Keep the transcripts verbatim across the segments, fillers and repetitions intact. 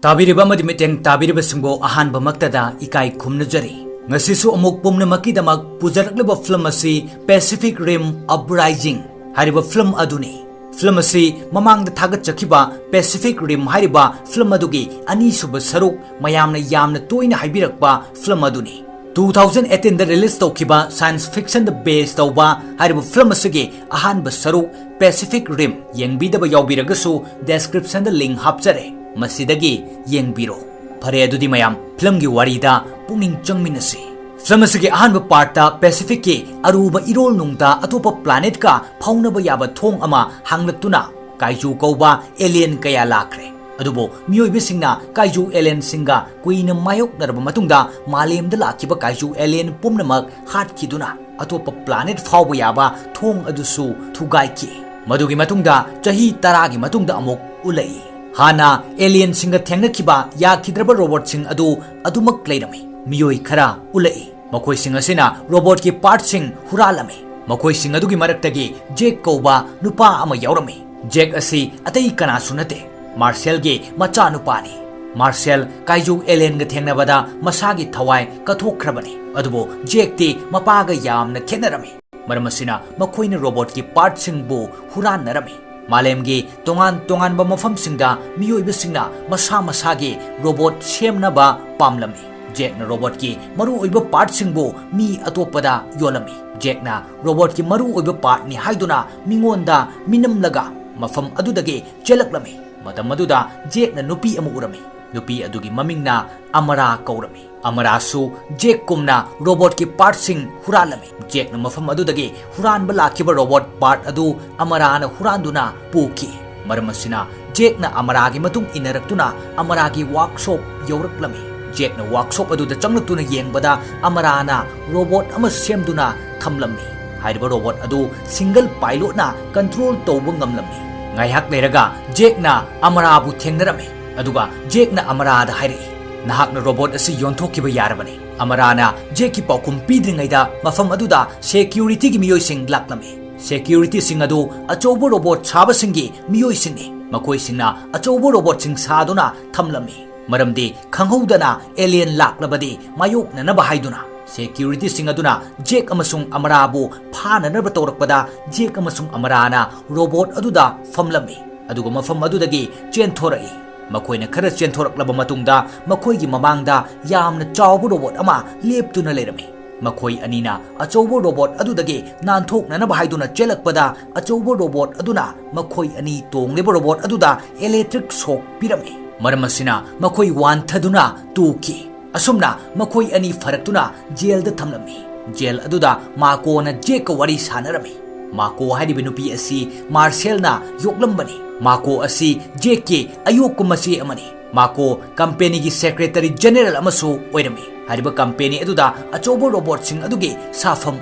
ꯇꯥꯕꯤꯔꯤꯕ ꯑꯃꯗꯤ ꯃꯤꯠꯌꯦꯡ ꯇꯥꯕꯤꯔꯤꯕꯁꯤꯡꯕꯨ ꯑꯍꯥꯟꯕꯃꯛꯇꯗ ꯏꯀꯥꯏ ꯈꯨꯝꯅꯖꯔꯤ꯫ ꯉꯁꯤꯁꯨ ꯑꯃꯨꯛ ꯄꯨꯝꯅꯃꯛꯀꯤꯗꯃꯛ ꯄꯨꯖꯔꯛꯂꯤꯕ ꯐꯤꯂꯝ ꯑꯁꯤ Pacific Rim Uprising ꯍꯥꯏꯔꯤꯕ ꯐꯤꯂꯝ ꯑꯗꯨꯅꯤ꯫ ꯐꯤꯂꯝ ꯑꯁꯤ ꯃꯃꯥꯡꯗ ꯊꯥꯒꯠꯆꯈꯤꯕ Pacific Rim ꯍꯥꯏꯔꯤꯕ ꯐꯤꯂꯝ ꯑꯗꯨꯒꯤ ꯑꯅꯤꯁꯨꯕ ꯁꯔꯨꯛ, ꯃꯌꯥꯝꯅ ꯌꯥꯝꯅ ꯇꯣꯏꯅ ꯍꯥꯏꯕꯤꯔꯛꯄ ꯐꯤꯂꯝ ꯑꯗꯨꯅꯤ꯫ Two thousand eighteenꯗ release ꯇꯧꯈꯤꯕ science fictionꯗ base ꯇꯧꯕ ꯍꯥꯏꯔꯤꯕ ꯐꯤꯂꯝ ꯑꯁꯤꯒꯤ ꯑꯍꯥꯟꯕ ꯁꯔꯨꯛ Pacific Rim ꯌꯦꯡꯕꯤꯗꯕ ꯌꯥꯎꯕꯤꯔꯒꯁꯨ descriptionꯗ link ꯍꯥꯞꯆꯔꯦ, ꯃꯁꯤꯗꯒꯤ ꯌꯦꯡꯕꯤꯔꯣ꯫ ꯐꯔꯦ, ꯑꯗꯨꯗꯤ ꯃꯌꯥꯝ ꯐꯤꯂꯝꯒꯤ ꯋꯥꯔꯤꯗ ꯄꯨꯛꯅꯤꯡ ꯆꯪꯃꯤꯟꯅꯁꯤ꯫ ꯐꯤꯂꯝ ꯑꯁꯤꯒꯤ ꯑꯍꯥꯟꯕ partꯇ Pacificꯀꯤ ꯑꯔꯨꯕ ꯏꯔꯣꯜ ꯅꯨꯡꯗ ꯑꯇꯣꯞꯄ planetꯀ ꯐꯥꯎꯅꯕ ꯌꯥꯕ ꯊꯣꯡ ꯑꯃ ꯍꯥꯡꯂꯛꯇꯨꯅ Kaiju ꯀꯧꯕ alien ꯀꯌꯥ ꯂꯥꯛꯈ꯭ꯔꯦ꯫ ꯑꯗꯨꯕꯨ ꯃꯤꯑꯣꯏꯕꯁꯤꯡꯅ Kaiju alienꯁꯤꯡꯒ ꯀꯨꯏꯅ ꯃꯥꯌꯣꯛꯅꯔꯕ ꯃꯇꯨꯡꯗ ꯃꯥꯂꯦꯝꯗ ꯂꯥꯛꯈꯤꯕ Kaiju alien ꯄꯨꯝꯅꯃꯛ ꯍꯥꯠꯈꯤꯗꯨꯅ ꯑꯇꯣꯞꯄ planet ꯐꯥꯎꯕ ꯌꯥꯕ ꯊꯣꯡ ꯑꯗꯨꯁꯨ ꯊꯨꯒꯥꯏꯈꯤ꯫ ꯃꯗꯨꯒꯤ ꯃꯇꯨꯡꯗ ꯆꯍꯤ ꯇꯔꯥꯒꯤ ꯃꯇꯨꯡꯗ ꯑꯃꯨꯛ ꯎꯠꯂꯛꯏ꯫ ꯍꯥꯟꯅ alienꯁꯤꯡꯒ ꯊꯦꯡꯅꯈꯤꯕ ꯌꯥꯈꯤꯗ꯭ꯔꯕ robotꯁꯤꯡ ꯑꯗꯨ ꯑꯗꯨꯃꯛ ꯂꯩꯔꯝꯃꯤ꯫ ꯃꯤꯑꯣꯏ ꯈꯔ ꯎꯠꯂꯛꯏ꯫ ꯃꯈꯣꯏꯁꯤꯡ ꯑꯁꯤꯅ robotꯀꯤ partꯁꯤꯡ ꯍꯨꯔꯥꯜꯂꯝꯃꯤ꯫ ꯃꯈꯣꯏꯁꯤꯡ ꯑꯗꯨꯒꯤ ꯃꯔꯛꯇꯒꯤ Jack ꯀꯧꯕ ꯅꯨꯄꯥ ꯑꯃ ꯌꯥꯎꯔꯝꯃꯤ꯫ Jack ꯑꯁꯤ ꯑꯇꯩ ꯀꯅꯥꯁꯨ ꯅꯠꯇꯦ, Marcelꯒꯤ ꯃꯆꯥꯅꯨꯄꯥꯅꯤ꯫ Marcel Kaiju alienꯒ ꯊꯦꯡꯅꯕꯗ ꯃꯁꯥꯒꯤ ꯊꯋꯥꯏ ꯀꯠꯊꯣꯛꯈ꯭ꯔꯕꯅꯤ, ꯑꯗꯨꯕꯨ Jackꯇꯤ ꯃꯄꯥꯒ ꯌꯥꯝꯅ ꯈꯦꯠꯅꯔꯝꯃꯤ꯫ ꯃꯔꯝ ꯑꯁꯤꯅ ꯃꯈꯣꯏꯅ robotꯀꯤ partꯁꯤꯡꯕꯨ ꯍꯨꯔꯥꯟꯅꯔꯝꯃꯤ꯫ ꯃꯥꯂꯦꯝꯒꯤ ꯇꯣꯉꯥꯟ ꯇꯣꯉꯥꯟꯕ ꯃꯐꯝꯁꯤꯡꯗ ꯃꯤꯑꯣꯏꯕꯁꯤꯡꯅ ꯃꯁꯥ ꯃꯁꯥꯒꯤ robot ꯁꯦꯝꯅꯕ ꯄꯥꯝꯂꯝꯃꯤ꯫ Jackꯅ robotꯀꯤ ꯃꯔꯨꯑꯣꯏꯕ partꯁꯤꯡꯕꯨ ꯃꯤ ꯑꯇꯣꯞꯄꯗ ꯌꯣꯜꯂꯝꯃꯤ꯫ Jackꯅ robotꯀꯤ ꯃꯔꯨꯑꯣꯏꯕ partꯅꯤ ꯍꯥꯏꯗꯨꯅ ꯃꯤꯉꯣꯟꯗ ꯃꯤꯅꯝꯂꯒ ꯃꯐꯝ ꯑꯗꯨꯗꯒꯤ ꯆꯦꯜꯂꯛꯂꯝꯃꯤ꯫ ꯃꯇꯝ ꯑꯗꯨꯗ Jackꯅ ꯅꯨꯄꯤ ꯑꯃ ꯎꯔꯝꯃꯤ꯫ ꯅꯨꯄꯤ ꯑꯗꯨꯒꯤ ꯃꯃꯤꯡꯅ Amara ꯀꯧꯔꯝꯃꯤ꯫ Amaraꯁꯨ Jackꯀꯨꯝꯅ robotꯀꯤ partꯁꯤꯡ ꯍꯨꯔꯥꯜꯂꯝꯃꯤ꯫ Jackꯅ ꯃꯐꯝ ꯑꯗꯨꯗꯒꯤ ꯍꯨꯔꯥꯟꯕ ꯂꯥꯛꯈꯤꯕ robot part ꯑꯗꯨ Amaraꯅ ꯍꯨꯔꯥꯟꯗꯨꯅ ꯄꯨꯈꯤ꯫ ꯃꯔꯝ ꯑꯁꯤꯅ Jackꯅ Amaraꯒꯤ ꯃꯇꯨꯡ ꯏꯟꯅꯔꯛꯇꯨꯅ Amaraꯒꯤ workshop ꯌꯧꯔꯛꯂꯝꯃꯤ꯫ Jackꯅ workshop ꯑꯗꯨꯗ ꯆꯪꯂꯛꯇꯨꯅ ꯌꯦꯡꯕꯗ Amaraꯅ robot ꯑꯃ ꯁꯦꯝꯗꯨꯅ ꯊꯝꯂꯝꯃꯤ꯫ ꯍꯥꯏꯔꯤꯕ robot ꯑꯗꯨ single pilotꯅ control ꯇꯧꯕ ꯉꯝꯂꯝꯃꯤ꯫ ꯉꯥꯏꯍꯥꯛ ꯂꯩꯔꯒ Jackꯅ Amaraꯕꯨ ꯊꯦꯡꯅꯔꯝꯃꯤ꯫ ꯑꯗꯨꯒ Jackꯅ Amaraꯗ ꯍꯥꯏꯔꯛꯏ, "ꯅꯍꯥꯛꯅ robot ꯑꯁꯤ ꯌꯣꯟꯊꯣꯛꯈꯤꯕ ꯌꯥꯔꯕꯅꯤ꯫" Amaraꯅ Jackꯀꯤ ꯄꯥꯎꯈꯨꯝ ꯄꯤꯗ꯭ꯔꯤꯉꯩꯗ ꯃꯐꯝ ꯑꯗꯨꯗ securityꯒꯤ ꯃꯤꯑꯣꯏꯁꯤꯡ ꯂꯥꯛꯂꯝꯃꯤ꯫ Securityꯁꯤꯡ ꯑꯗꯨ ꯑꯆꯧꯕ ꯔꯣꯕꯣꯠ ꯁꯥꯕꯁꯤꯡꯒꯤ ꯃꯤꯑꯣꯏꯁꯤꯡꯅꯤ꯫ ꯃꯈꯣꯏꯁꯤꯡꯅ ꯑꯆꯧꯕ ꯔꯣꯕꯣꯠꯁꯤꯡ ꯁꯥꯗꯨꯅ ꯊꯝꯂꯝꯃꯤ, ꯃꯔꯝꯗꯤ ꯈꯪꯍꯧꯗꯅ alien ꯂꯥꯛꯂꯕꯗꯤ ꯃꯥꯌꯣꯛꯅꯅꯕ ꯍꯥꯏꯗꯨꯅ꯫ Securityꯁꯤꯡ ꯑꯗꯨꯅ ꯖꯦꯛ ꯑꯃꯁꯨꯡ ꯑꯃꯔꯥꯕꯨ ꯐꯥꯅꯅꯕ ꯇꯧꯔꯛꯄꯗ, ꯖꯦꯛ ꯑꯃꯁꯨꯡ ꯑꯃꯔꯥꯅ ꯔꯣꯕꯣꯠ ꯑꯗꯨꯗ ꯐꯝꯂꯝꯃꯤ, ꯑꯗꯨꯒ ꯃꯐꯝ ꯑꯗꯨꯗꯒꯤ ꯆꯦꯟꯊꯣꯔꯛꯏ꯫ ꯃꯈꯣꯏꯅ ꯈꯔ ꯆꯦꯟꯊꯣꯔꯛꯂꯕ ꯃꯇꯨꯡꯗ, ꯃꯈꯣꯏꯒꯤ ꯃꯃꯥꯡꯗ ꯌꯥꯝꯅ ꯆꯥꯎꯕ ꯔꯣꯕꯣꯠ ꯑꯃ ꯂꯦꯞꯇꯨꯅ ꯂꯩꯔꯝꯃꯤ꯫ ꯃꯈꯣꯏ ꯑꯅꯤꯅ ꯑꯆꯧꯕ ꯔꯣꯕꯣꯠ ꯑꯗꯨꯗꯒꯤ ꯅꯥꯟꯊꯣꯛꯅꯅꯕ ꯍꯥꯏꯗꯨꯅ ꯆꯦꯜꯂꯛꯄꯗ, ꯑꯆꯧꯕ ꯔꯣꯕꯣꯠ ꯑꯗꯨꯅ ꯃꯈꯣꯏ ꯑꯅꯤ ꯇꯣꯡꯂꯤꯕ ꯔꯣꯕꯣꯠ ꯑꯗꯨꯗ electric shock ꯄꯤꯔꯝꯃꯤ꯫ ꯃꯔꯝ ꯑꯁꯤꯅ ꯃꯈꯣꯏ ꯋꯥꯟꯊꯗꯨꯅ ꯇꯨꯈꯤ꯫ ꯑꯁꯨꯝꯅ ꯃꯈꯣꯏ ꯑꯅꯤ ꯐꯔꯛꯇꯨꯅ ꯖꯦꯜꯗ ꯊꯝꯂꯝꯃꯤ꯫ ꯖꯦꯜ ꯑꯗꯨꯗ ꯃꯥꯀꯣꯅ ꯖꯦꯛꯀ ꯋꯥꯔꯤ ꯁꯥꯟꯅꯔꯝꯃꯤ꯫ ꯃꯥꯀꯣ ꯍꯥꯏꯔꯤꯕ ꯅꯨꯄꯤ ꯑꯁꯤ ꯃꯥꯔꯁꯦꯜꯅ ꯌꯣꯛꯂꯝꯕꯅꯤ꯫ ꯃꯥꯀꯣ ꯑꯁꯤ ꯖꯦꯛꯀꯤ ꯑꯌꯣꯛꯄ ꯃꯆꯦ ꯑꯃꯅꯤ꯫ ꯃꯥꯀꯣ ꯀꯝꯄꯦꯅꯤꯒꯤ secretary general ꯑꯃꯁꯨ ꯑꯣꯏꯔꯝꯃꯤ꯫ ꯍꯥꯏꯔꯤꯕ ꯀꯝꯄꯦꯅꯤ ꯑꯗꯨꯗ ꯑꯆꯧꯕ ꯔꯣꯕꯣꯠꯁꯤꯡ ꯑꯗꯨꯒꯤ ꯁꯥꯐꯝ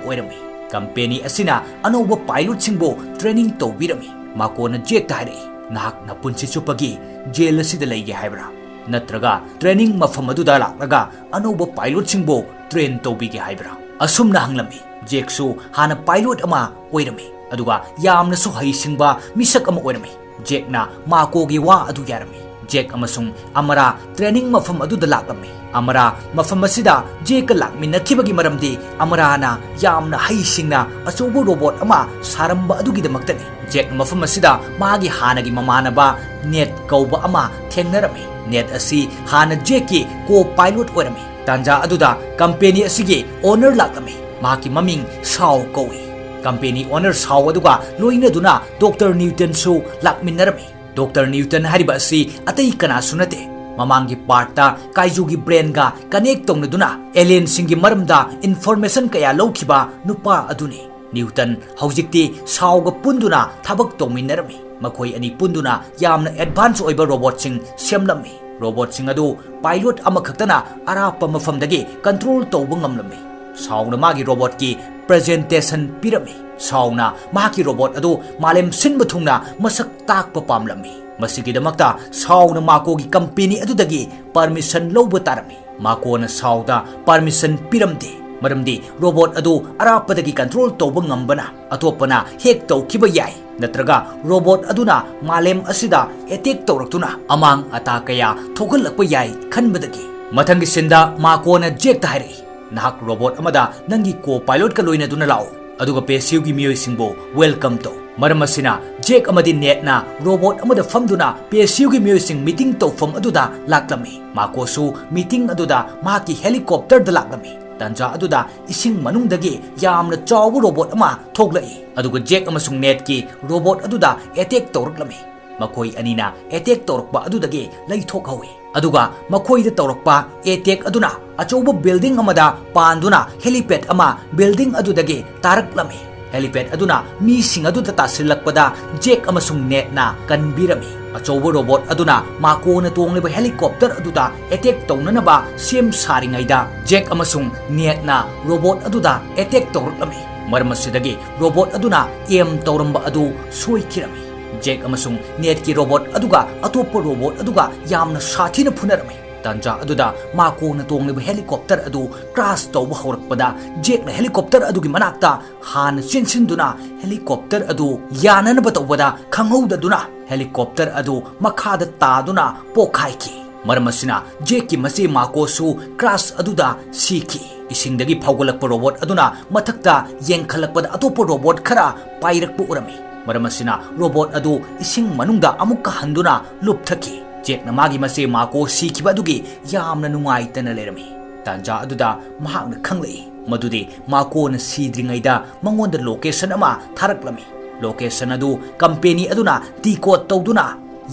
ꯑꯣꯏꯔꯝꯃꯤ꯫ ꯀꯝꯄꯦꯅꯤ ꯑꯁꯤꯅ ꯑꯅꯧꯕ ꯄꯥꯏꯂꯣꯠꯁꯤꯡꯕꯨ training ꯇꯧꯕꯤꯔꯝꯃꯤ꯫ ꯃꯥꯀꯣꯅ ꯖꯦꯛꯇ ꯍꯥꯏꯔꯛꯏ, "ꯅꯍꯥꯛ ꯅꯄꯨꯟꯁꯤ ꯆꯨꯞꯄꯒꯤ ꯖꯦꯜ ꯑꯁꯤꯗ ꯂꯩꯒꯦ ꯍꯥꯏꯕ꯭ꯔꯥ? ꯅꯠꯇ꯭ꯔꯒ training ꯃꯐꯝ ꯑꯗꯨꯗ ꯂꯥꯛꯂꯒ ꯑꯅꯧꯕ ꯄꯥꯏꯂꯣꯠꯁꯤꯡꯕꯨ train ꯇꯧꯕꯤꯒꯦ ꯍꯥꯏꯕ꯭ꯔꯥ?" ꯑꯁꯨꯝꯅ ꯍꯪꯂꯝꯃꯤ꯫ ꯖꯦꯛꯁꯨ ꯍꯥꯟꯅ ꯄꯥꯏꯂꯣꯠ ꯑꯃ ꯑꯣꯏꯔꯝꯃꯤ, ꯑꯗꯨꯒ ꯌꯥꯝꯅꯁꯨ ꯍꯩꯁꯤꯡꯕ ꯃꯤꯁꯛ ꯑꯃ ꯑꯣꯏꯔꯝꯃꯤ꯫ ꯖꯦꯛꯅ ꯃꯥꯀꯣꯒꯤ ꯋꯥ ꯑꯗꯨ ꯌꯥꯔꯝꯃꯤ꯫ ꯖꯦꯛ ꯑꯃꯁꯨꯡ ꯑꯃꯔꯥ training ꯃꯐꯝ ꯑꯗꯨꯗ ꯂꯥꯛꯂꯝꯃꯤ꯫ ꯑꯃꯔꯥ ꯃꯐꯝ ꯑꯁꯤꯗ ꯖꯦꯛꯀ ꯂꯥꯛꯃꯤꯟꯅꯈꯤꯕꯒꯤ ꯃꯔꯝꯗꯤ ꯑꯃꯔꯥꯅ ꯌꯥꯝꯅ ꯍꯩꯁꯤꯡꯅ ꯑꯆꯧꯕ ꯔꯣꯕꯣꯠ ꯑꯃ ꯁꯥꯔꯝꯕ ꯑꯗꯨꯒꯤꯗꯃꯛꯇꯅꯤ꯫ ꯖꯦꯛ ꯃꯐꯝ ꯑꯁꯤꯗ ꯃꯥꯒꯤ ꯍꯥꯟꯅꯒꯤ ꯃꯃꯥꯟꯅꯕ ꯅꯦꯠ ꯀꯧꯕ ꯑꯃ ꯊꯦꯡꯅꯔꯝꯃꯤ꯫ ꯅꯦꯠ ꯑꯁꯤ ꯍꯥꯟꯅ ꯖꯦꯛꯀꯤ co-pilot ꯑꯣꯏꯔꯝꯃꯤ꯫ ꯇꯥꯟꯖꯥ ꯑꯗꯨꯗ ꯀꯝꯄꯦꯅꯤ ꯑꯁꯤꯒꯤ owner ꯂꯥꯛꯂꯝꯃꯤ꯫ ꯃꯍꯥꯛꯀꯤ ꯃꯃꯤꯡ ꯁꯥꯎ ꯀꯧꯏ꯫ ꯀꯝꯄꯦꯅꯤ owner ꯁꯥꯎ ꯑꯗꯨꯒ ꯂꯣꯏꯅꯗꯨꯅ ꯗꯣꯛꯇꯔ ꯅ꯭ꯌꯨꯇꯟꯁꯨ ꯂꯥꯛꯃꯤꯟꯅꯔꯝꯃꯤ꯫ ꯗꯣꯛꯇꯔ ꯅ꯭ꯌꯨꯇꯟ ꯍꯥꯏꯔꯤꯕ ꯑꯁꯤ ꯑꯇꯩ ꯀꯅꯥꯁꯨ ꯅꯠꯇꯦ, ꯃꯃꯥꯡꯒꯤ partꯇ ꯀꯥꯏꯖꯨꯒꯤ brainꯒ connect ꯇꯧꯅꯗꯨꯅ alienꯁꯤꯡꯒꯤ ꯃꯔꯝꯗ information ꯀꯌꯥ ꯂꯧꯈꯤꯕ ꯅꯨꯄꯥ ꯑꯗꯨꯅꯤ꯫ ꯅ꯭ꯌꯨꯇꯟ ꯍꯧꯖꯤꯛꯇꯤ ꯁꯥꯎꯒ ꯄꯨꯟꯗꯨꯅ ꯊꯕꯛ ꯇꯧꯃꯤꯟꯅꯔꯝꯃꯤ꯫ ꯃꯈꯣꯏ ꯑꯅꯤ ꯄꯨꯟꯗꯨꯅ ꯌꯥꯝꯅ advance ꯑꯣꯏꯕ ꯔꯣꯕꯣꯠꯁꯤꯡ ꯁꯦꯝꯂꯝꯃꯤ꯫ ꯔꯣꯕꯣꯠꯁꯤꯡ ꯑꯗꯨ ꯄꯥꯏꯂꯣꯠ ꯑꯃꯈꯛꯇꯅ ꯑꯔꯥꯞꯄ ꯃꯐꯝꯗꯒꯤ control ꯇꯧꯕ ꯉꯝꯂꯝꯃꯤ꯫ ꯁꯥꯎꯅ ꯃꯥꯒꯤ ꯔꯣꯕꯣꯠꯀꯤ presentation ꯄꯤꯔꯝꯃꯤ꯫ ꯁꯥꯎꯅ ꯃꯍꯥꯛꯀꯤ ꯔꯣꯕꯣꯠ ꯑꯗꯨ ꯃꯥꯂꯦꯝ ꯁꯤꯟꯕ ꯊꯨꯡꯅ ꯃꯁꯛ ꯇꯥꯛꯄ ꯄꯥꯝꯂꯝꯃꯤ꯫ ꯃꯁꯤꯒꯤꯗꯃꯛꯇ ꯁꯥꯎꯅ ꯃꯥꯀꯣꯒꯤ ꯀꯝꯄꯦꯅꯤ ꯑꯗꯨꯗꯒꯤ permission ꯂꯧꯕ ꯇꯥꯔꯝꯃꯤ꯫ ꯃꯥꯀꯣꯅ ꯁꯥꯎꯗ permission ꯄꯤꯔꯝꯗꯦ꯫ ꯃꯔꯝꯗꯤ ꯔꯣꯕꯣꯠ ꯑꯗꯨ ꯑꯔꯥꯞꯄꯗꯒꯤ ꯀꯟꯇ꯭ꯔꯣꯜ ꯇꯧꯕ ꯉꯝꯕꯅ ꯑꯇꯣꯞꯄꯅ ꯍꯦꯛ ꯇꯧꯈꯤꯕ ꯌꯥꯏ, ꯅꯠꯇ꯭ꯔꯒ ꯔꯣꯕꯣꯠ ꯑꯗꯨꯅ ꯃꯥꯂꯦꯝ ꯑꯁꯤꯗ ꯑꯦꯇꯦꯛ ꯇꯧꯔꯛꯇꯨꯅ ꯑꯃꯥꯡ ꯑꯇꯥ ꯀꯌꯥ ꯊꯣꯛꯍꯜꯂꯛꯄ ꯌꯥꯏ ꯈꯟꯕꯗꯒꯤ꯫ ꯃꯊꯪꯒꯤ ꯁꯤꯟꯗ ꯃꯥꯀꯣꯅ ꯖꯦꯛꯇ ꯍꯥꯏꯔꯛꯏ, "ꯅꯍꯥꯛ ꯔꯣꯕꯣꯠ ꯑꯃꯗ ꯅꯪꯒꯤ ꯀꯣ ꯄꯥꯏꯂꯣꯠꯀ ꯂꯣꯏꯅꯗꯨꯅ ꯂꯥꯛꯎ, ꯑꯗꯨꯒ ꯄꯦꯁꯤꯌꯨꯒꯤ ꯃꯤꯑꯣꯏꯁꯤꯡꯕꯨ ꯋꯦꯜꯀꯝ ꯇꯧ"꯫ ꯃꯔꯝ ꯑꯁꯤꯅ ꯖꯦꯛ ꯑꯃꯗꯤ ꯅꯦꯠꯅ ꯔꯣꯕꯣꯠ ꯑꯃꯗ ꯐꯝꯗꯨꯅ ꯄꯦꯁꯤꯌꯨꯒꯤ ꯃꯤꯑꯣꯏꯁꯤꯡ ꯃꯤꯇꯤꯡ ꯇꯧꯐꯝ ꯑꯗꯨꯗ ꯂꯥꯛꯂꯝꯃꯤ꯫ ꯃꯥꯀꯣꯁꯨ ꯃꯤꯇꯤꯡ ꯑꯗꯨꯗ ꯃꯍꯥꯛꯀꯤ ꯍꯦꯂꯤꯀꯣꯞꯇꯔꯗ ꯂꯥꯛꯂꯝꯃꯤ꯫ ꯇꯥꯟꯖꯥ ꯑꯗꯨꯗ ꯏꯁꯤꯡ ꯃꯅꯨꯡꯗꯒꯤ ꯌꯥꯝꯅ ꯆꯥꯎꯕ ꯔꯣꯕꯣꯠ ꯑꯃ ꯊꯣꯛꯂꯛꯏ, ꯑꯗꯨꯒ ꯖꯦꯛ ꯑꯃꯁꯨꯡ ꯅꯦꯠꯀꯤ ꯔꯣꯕꯣꯠ ꯑꯗꯨꯗ ꯑꯦꯇꯦꯛ ꯇꯧꯔꯛꯂꯝꯃꯤ꯫ ꯃꯈꯣꯏ ꯑꯅꯤꯅ ꯑꯦꯇꯦꯛ ꯇꯧꯔꯛꯄ ꯑꯗꯨꯗꯒꯤ ꯂꯩꯊꯣꯛꯍꯧꯏ꯫ ꯑꯗꯨꯒ ꯃꯈꯣꯏꯗ ꯇꯧꯔꯛꯄ ꯑꯦꯇꯦꯛ ꯑꯗꯨꯅ ꯑꯆꯧꯕ ꯕꯤꯜꯗꯤꯡ ꯑꯃꯗ ꯄꯥꯟꯗꯨꯅ ꯍꯦꯂꯤꯄꯦꯗ ꯑꯃ ꯕꯤꯜꯗꯤꯡ ꯑꯗꯨꯗꯒꯤ ꯇꯥꯔꯛꯂꯝꯃꯤ꯫ ꯍꯦꯂꯤꯄꯦꯗ ꯑꯗꯨꯅ ꯃꯤꯁꯤꯡ ꯑꯗꯨꯗ ꯇꯥꯁꯤꯜꯂꯛꯄꯗ ꯖꯦꯛ ꯑꯃꯁꯨꯡ ꯅꯦꯠꯅ ꯀꯟꯕꯤꯔꯝꯃꯤ꯫ ꯑꯆꯧꯕ ꯔꯣꯕꯣꯠ ꯑꯗꯨꯅ ꯃꯥꯀꯣꯅ ꯇꯣꯡꯂꯤꯕ ꯍꯦꯂꯤꯀꯣꯞꯇꯔ ꯑꯗꯨꯗ ꯑꯦꯇꯦꯛ ꯇꯧꯅꯅꯕ ꯁꯦꯝ ꯁꯥꯔꯤꯉꯩꯗ, ꯖꯦꯛ ꯑꯃꯁꯨꯡ ꯅꯦꯠꯅ ꯔꯣꯕꯣꯠ ꯑꯗꯨꯗ ꯑꯦꯇꯦꯛ ꯇꯧꯔꯛꯂꯝꯃꯤ꯫ ꯃꯔꯝ ꯑꯁꯤꯗꯒꯤ ꯔꯣꯕꯣꯠ ꯑꯗꯨꯅ ꯑꯦꯝ ꯇꯧꯔꯝꯕ ꯑꯗꯨ ꯁꯣꯏꯈꯤꯔꯝꯃꯤ꯫ ꯖꯦꯛ ꯑꯃꯁꯨꯡ ꯅꯦꯠꯀꯤ ꯔꯣꯕꯣꯠ ꯑꯗꯨꯒ ꯑꯇꯣꯞꯄ ꯔꯣꯕꯣꯠ ꯑꯗꯨꯒ ꯌꯥꯝꯅ ꯁꯥꯊꯤꯅ ꯐꯨꯅꯔꯝꯃꯤ꯫ ꯇꯥꯟꯖꯥ ꯑꯗꯨꯗ ꯃꯥꯀꯣꯅ ꯇꯣꯡꯂꯤꯕ ꯍꯦꯂꯤꯀꯣꯞꯇꯔ ꯑꯗꯨ ꯀ꯭ꯔꯥꯁ ꯇꯧꯕ ꯍꯧꯔꯛꯄꯗ, ꯖꯦꯛꯅ ꯍꯦꯂꯤꯀꯣꯞꯇꯔ ꯑꯗꯨꯒꯤ ꯃꯅꯥꯛꯇ ꯍꯥꯟꯅ ꯆꯦꯟꯁꯤꯟꯗꯨꯅ ꯍꯦꯂꯤꯀꯣꯞꯇꯔ ꯑꯗꯨ ꯌꯥꯅꯅꯕ ꯇꯧꯕꯗ, ꯈꯪꯍꯧꯗꯗꯨꯅ ꯍꯦꯂꯤꯀꯣꯞꯇꯔ ꯑꯗꯨ ꯃꯈꯥꯗ ꯇꯥꯗꯨꯅ ꯄꯣꯛꯈꯥꯏꯈꯤ꯫ ꯃꯔꯝ ꯑꯁꯤꯅ ꯖꯦꯛꯀꯤ ꯃꯆꯦ ꯃꯥꯀꯣꯁꯨ ꯀ꯭ꯔꯥꯁ ꯑꯗꯨꯗ ꯁꯤꯈꯤ꯫ ꯏꯁꯤꯡꯗꯒꯤ ꯐꯥꯎꯒꯠꯂꯛꯄ ꯔꯣꯕꯣꯠ ꯑꯗꯨꯅ ꯃꯊꯛꯇ ꯌꯦꯡꯈꯠꯂꯛꯄꯗ, ꯑꯇꯣꯞꯄ ꯔꯣꯕꯣꯠ ꯈꯔ ꯄꯥꯏꯔꯛꯄ ꯎꯔꯝꯃꯤ꯫ ꯃꯔꯝ ꯑꯁꯤꯅ ꯔꯣꯕꯣꯠ ꯑꯗꯨ ꯏꯁꯤꯡ ꯃꯅꯨꯡꯗ ꯑꯃꯨꯛꯀ ꯍꯟꯗꯨꯅ ꯂꯨꯞꯊꯈꯤ꯫ ꯖꯦꯛꯅ ꯃꯥꯒꯤ ꯃꯆꯦ ꯃꯥꯀꯣ ꯁꯤꯈꯤꯕ ꯑꯗꯨꯒꯤ ꯌꯥꯝꯅ ꯅꯨꯡꯉꯥꯏꯇꯅ ꯂꯩꯔꯝꯃꯤ꯫ ꯇꯥꯟꯖꯥ ꯑꯗꯨꯗ ꯃꯍꯥꯛꯅ ꯈꯪꯂꯛꯏ ꯃꯗꯨꯗꯤ ꯃꯥꯀꯣꯅ ꯁꯤꯗ꯭ꯔꯤꯉꯩꯗ ꯃꯉꯣꯟꯗ ꯂꯣꯀꯦꯁꯟ ꯑꯃ ꯊꯥꯔꯛꯂꯝꯃꯤ꯫ ꯂꯣꯀꯦꯁꯟ ꯑꯗꯨ ꯀꯝꯄꯦꯅꯤ ꯑꯗꯨꯅ ꯗꯤꯀꯣꯗ ꯇꯧꯗꯨꯅ